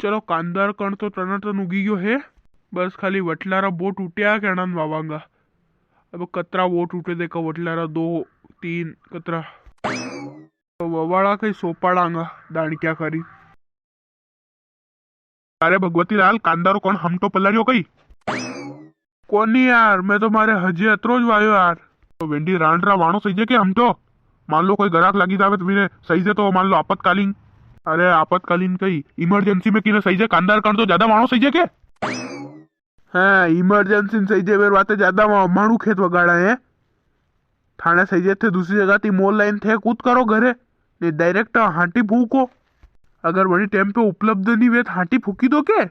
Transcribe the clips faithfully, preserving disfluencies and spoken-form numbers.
चलो, कांदार कण तो टनाटन उगी गयो है, बस खाली वटलारा बोट उट्या के अणान वावांगा। अब कतरा बोट उठे देखा, वटलारा दो, तीन, कतरा। तो ववाड़ा कई सोपाड़ांगा दाणक्या करी। अरे भगवती लाल, कांदा रो कण हमटो पलारियो कई? कोनी यार, मैं तो मारे हजे अतरो ज वायो यार। तो वेंडी रांड रा वाणो सहीजे के हमटो? मान लो कोई ग्राहक लागी जावे तो विने सहीजे तो मान लो आपातकालीन। अरे आपातकालीन कई, इमरजेंसी में किने सहीजे? कांदा रो कण तो ज्यादा वाणो सहीजे के? हाँ, इमरजेंसी में सहीजे, वेर वाते ज्यादा वा-, माणू खेत वगाड़ा है। थाने सहीजे थे दूसरी जगह ती मोल लाइन थे कूद करो घरे, ने डायरेक्ट हांटी फूको। अगर वणी टाइम पे उपलब्ध नी वे तो हांटी फूकी दो के?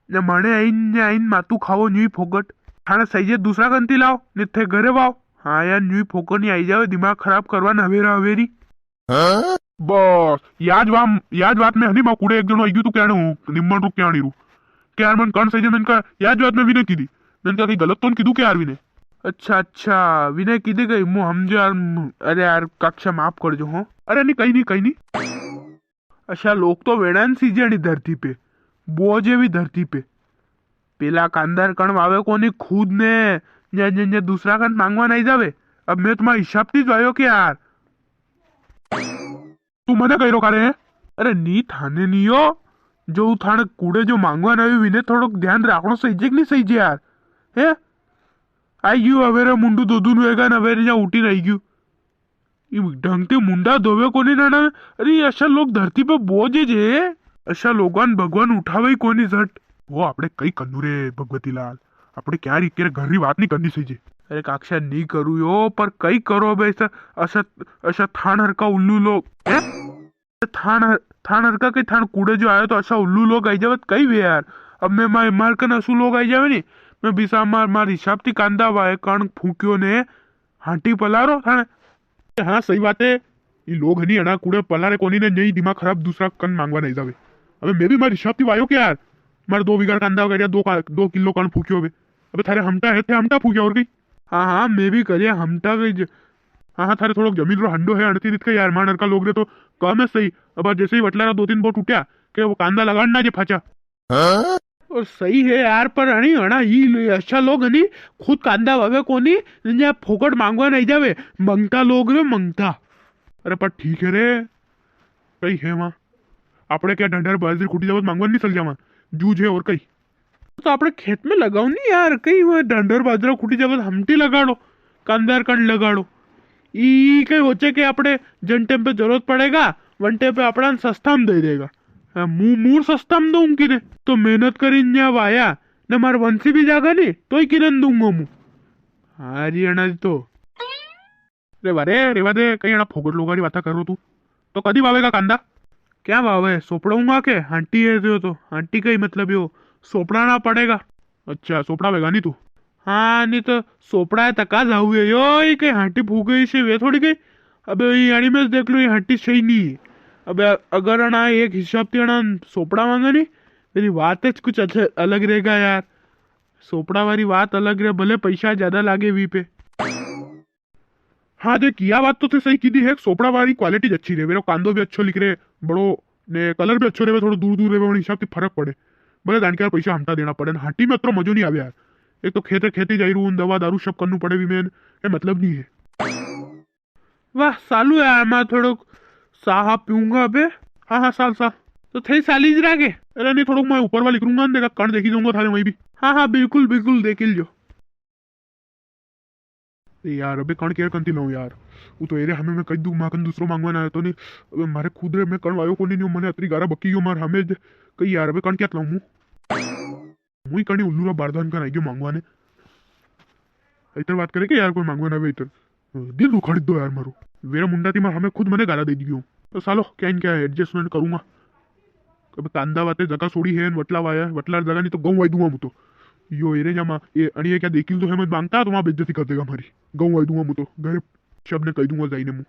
ने माने आइन, ने आइन मातू खावो न्यू ही फोकट। थाने सहीजे दूसरा कंती लाओ, ने थे घरे वाओ। हाँ यार, न्यू ही फोकट नी आई जावे, दिमाग खराब करवा न हवेरा हवेरी। बस, याज वाम, याज वात में हनी मा कूड़े एक जणो आई गयो तो कहने हूँ, निम्मन रुक क्या नी रू। के यार, मन कण सहीजे, मैंने कहा, याज वात में विने कीधी। मैंने कहा, कई गलत तो नी कीधु के यार विने? अच्छा, अच्छा, विने कीधी कई, मु हमजो यार, मु-, अरे यार, काक्षा माफ कर जो, हो। अरे नी, कई नी, कई नी। अच्छा, लोग तो वेणा न सीजे अणी धरती पे, बोझ एवी धरती पे। पेला कांदार कण वावे कोनी खुद ने, ने, ने, ने दूसरा कण मांगवा नी जावे। अब मैं तुम्हारा हिसाब ती ज आयो के यार। तू मने कही रो कारे? अरे नी, थाने नी हो, जो थाने कूड़े जो मांगवा ना आवे, विने थोड़ो ध्यान राखणो सहीजे के नी सहीजे यार? हैं? आई गयू हवेरे मुंडू धोधू न वेगा न हवेरे या उठी न आई गयू। ई ढंग ते मुंडा धोवे कोनी नाना। अरे अशा लोग धरती पे बोझ जे, अशा लोगान भगवान उठावे ही कोनी झट। वो आपणे कई कन्नू रे भगवती लाल, आपणे क्या री, केरे घर री बात नी करनी सहीजे। अरे काक्षा नी करू यो, पर कई करो बे, अशा, अशा, अशा थान हरका उल्लू लोग, हैं? थान, थान हरका के थान कूड़े जो आयो तो असा उल्लू लोग आई जावे तो कई वे यार। अब मैं मार, मार कन असु लोग आई जावे नी, मैं बिसा मार, मार हिसाब ती कांदा वाए कण फूक्यो ने हांटी पलारो थाने। हाँ, सही बात है। ई लोग हनी अणा कूड़े पलारे कोनी ने, न्यू ही दिमाग खराब दूसरा कन मांगवा नी जावे। अबे मैं भी मार हिसाब ती वायो के यार, मार दो बीघा कांदा वगैरह दो का, दो किलो कण फूक्यो बे। अबे थारे हमटा है, थे हमटा फूक्या और कई। हाँ, हाँ, मैं भी करे हमटा के ज-, हाँ, हाँ, थारे थोड़ोक जमीन रो हंडो है, अणती रीत के यार, मानर का लोग रे तो काम है सही। अब जैसे ही वटला रा दो तीन बोट उठ्या, के वो कांदा लगाड़ना जे फाचा। हाँ? और सही है यार, पर अणी, अणा, ई लो-, अच्छा लोग हनी, खुद कांदा वावे कोनी, ने फोकट मांगवा नी जावे, मंगता लोग रे, मंगता। अरे पर ठीक है रे, कई है वहाँ, आपणे क्या ढंडर बाजरी खुटी जावे तो मांगवा नी चल जावा, जूझ है और कई। तो आपणे खेत में लगाओ नी यार, कई वो ढंडर बाजरा खुटी जावे तो हमटी लगाड़ो, कांदार कण लगाड़ो। ई कई होचे कि आपणे जन टाइम पे जरूरत पड़ेगा, वन टाइम पे आपणा सस्ता में दे देगा। हाँ, मू-, मूर सस्ता में दूं किने। तो मेहनत करीन न्या वाया, ने मार वंशी भी जागा नी, तो ही किने दूंगा मू। हाँ, हरियाणा जी तो। रे वा रे, रेवा दे, कई अणा फोकट लोगा री बाता कर रो तू। तो कदी वावेगा कांदा? क्या वावे, सोपड़ाऊंगा के? हांटी है जो तो, हांटी का ही मतलब यो, सोपड़ाना पड़ेगा। अच्छा, सोपड़ावेगा नी तू? हाँ, नी तो सोपड़ा है तका जाऊ है यो, ये कई हांटी फूक गई से वे थोड़ी गई। अबे ये यानी में देख लो, ये हांटी सही नी है। अबे अगर अणा एक हिसाब ती अणा सोपड़ावांगा नी, तेरी बात ज कुछ अच्छा अलग रेगा यार। सोपड़ा वाली बात अलग रे, भले पैसा ज्यादा लागे वी पे। हाँ देख, या बात तो थे सही कीधी है, सोपड़ा वाली quality ज अच्छी रे, वेरो कांदो भी अच्छो लिकरे, बड़ो, ने colour भी अच्छो रेवे, थोड़ो दूर दूर रेवे, वणी हिसाब से फर्क पड़े। भले दाणक्यार पैसा हमटा देणा पड़े, ने हांटी में अतरो मजो नी आवे यार। एक तो खेते खेते जाई रू, दवा दारू सब करनू पड़े, वी में ए मतलब नी है। वाह, सालू यार, मैं थोड़ो साहा पीऊंगा अबे। हाँ, हाँ, साल, साल। तो थे साली ज रागे। अरे नी, थोड़ो मैं ऊपर वाली करूंगा ना, देखा, कण देखी जाऊंगा थारे वहीं भी। हाँ, हाँ, बिल्कुल, बिल्कुल, देखी लियो। ए यार, अबे कण केर कंती लाऊं यार? वो तो एरे हमें मैं कह दूं, माकन दूसरो मांगवा ना आयो तो नी। अबे मारे खुद रे मैं कण वायो कोनी, नी मने अतरी गारा बकी गयो मार हमें ज-, कही यार, अबे कण क्या लाऊं मु? मुई कणी उल्लू रा बारदान कन आई गयो मांगवा ने। इतर बात करे के यार, कोई मांगवा ना आवे इतर। दिल दुखाड़ी दो यार मारो। वेरा मुंडा थी मार हमें खुद मने गारा दे दियो। तो सालो, क्या इनके adjustment करूंगा। अब कांदा वाते जगह छोड़ी है, वटला वाया, वटला जगह नी तो गऊं वाई दूंगा मु तो। यो एरे जामा, ए अणिये क्या देखिल तो है मत मांगता, तो वहां बेइज्जती कर देगा हमारी। गऊं वाई दूंगा मु तो, घरे सबने कही दूंगा जाइने मु।